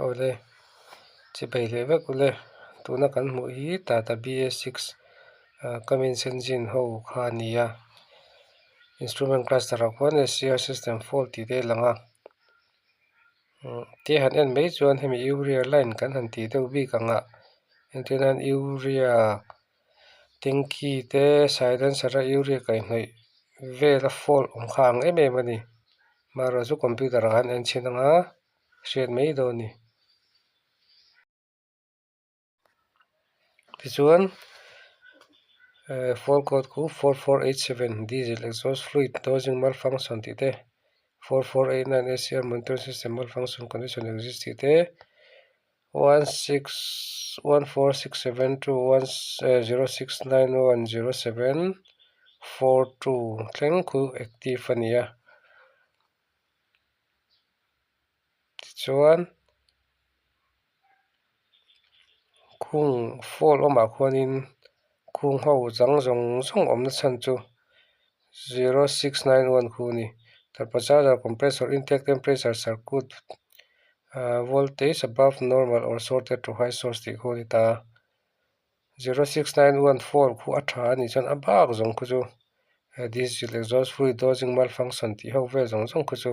Awle chibai leh vek ule tuna kan hmuh hi Tata BA six ah Cummins engine ho kha a ni a instrument cluster ah khuan S_C_R system fault tih te a lang a te han en mai chuan hemi urea line kan han tih deuh bik ang ah entir nan urea tanky te silencer a urea kaihhnawih vel a fault awm kha a ang em em a ni marawh chu computer ah khan en chhin anga. Hriat mai dawn a ni. Tichuan eh fault code khu 4487 diesel exhaust fluid dosing malfunction tih te 4489 ACR monitoring system malfunction condition exist tih te 16 14672 1 06910742 thleng khu active a ni a. Tichuan khung fall awmah khuanin khung ho chang zawng zawng awmna chhan chu 0691 khu a ni. Turbocharger compressor intake temperature circuit ah voltage above normal or shorted to high source tih khu a ni ta a. 0691 fall khu a tha a nih chuan a bak zawng khu chu diesel exhaust fluid dosing malfunction tih ho vel zawng zawng khu chu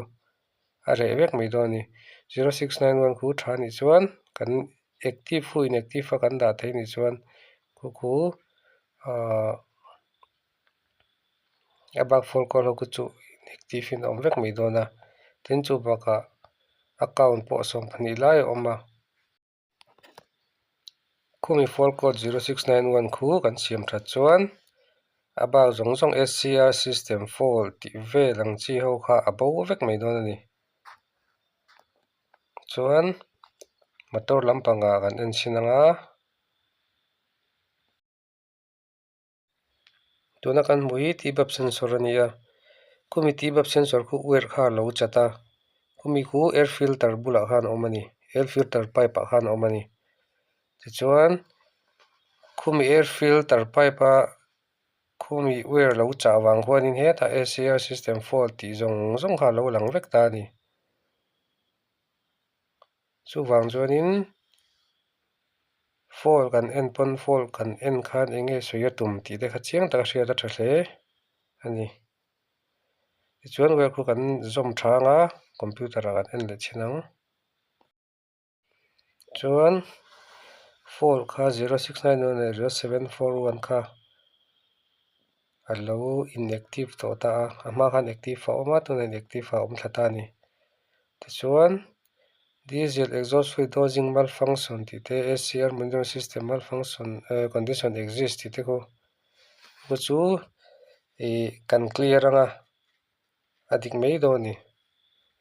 a reh vek mai dawn a ni. 0691 khu tha a nih chuan kan active khu inactive a kan dah theih a nih chuan khu khu ahh a bak phone call ho khu chu inactive in a awm vek mai dawn a tin chu bakah account pawh 12 lai a awm a. Khumi fault code 0691 khu kan siam that chuan a bak zawng zawng SCR system fault tih vel ang chi ho kha a bo vek mai dawn a ni. Chuan motor lampangah kan en chhin ang a. Tuna kan hmuh hi tibap sensor a ni a khumi tibap sensor khu wire kha a lo chat a khumi khu air filter bulah khan a awm a ni air filter pipe ah khan a awm a ni tichuan khumi air filter pipe a khumi wire lo chah vang khuanin hetah A_C_R system fault tih zawng zawng kha a lo lang vek ta a ni chuvang chuanin. Phone kan en pawn phone kan en khan eng nge sawi a tum tih te kha chiang taka hriat a tha hle a ni. Tichuan wire khu kan zawm tha ang a computer ah kan en leh chhin ang. Chuan phone kha 0691 leh 0741 kha a lo inactive tawh ta a, a hma khan active a awm a tunah inactive a awm thla ta a ni. Tichuan diesel exhaust fluid dosing malfunction tih te A_C_R monitoring system malfunction eh condition exist tih te khu khu chu ih kan clear anga a dik mai dawn a ni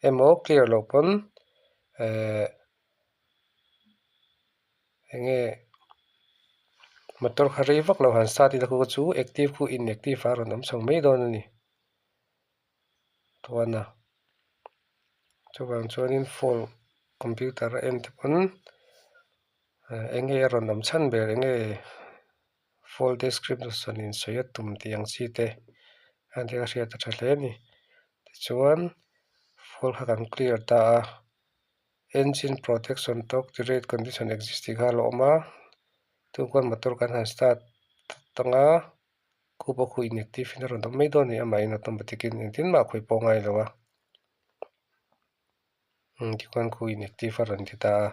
emaw clear loh pawn eh eng nge motor kha rei vak lo han start ila khu chu active khu inactive a rawn awm chho mai dawn a ni. Tuan a chuvang chuanin phone computer a en te pawn eng nge a rawn awm chhan ber eng nge phone description in sawi a tum tih ang chi te a nia hriat a tha hle a ni tichuan phone kha kan clear ta a engine protection talk derate condition exist tih kha a la awm a tukah motor kan han start ang a. Khu pawh khu inactive in a rawn awm mai dawn a ni amahin automatic in engtin mah khawi pawh a ngai lo a umm tikhuan khu inactive a rawn ti ta a.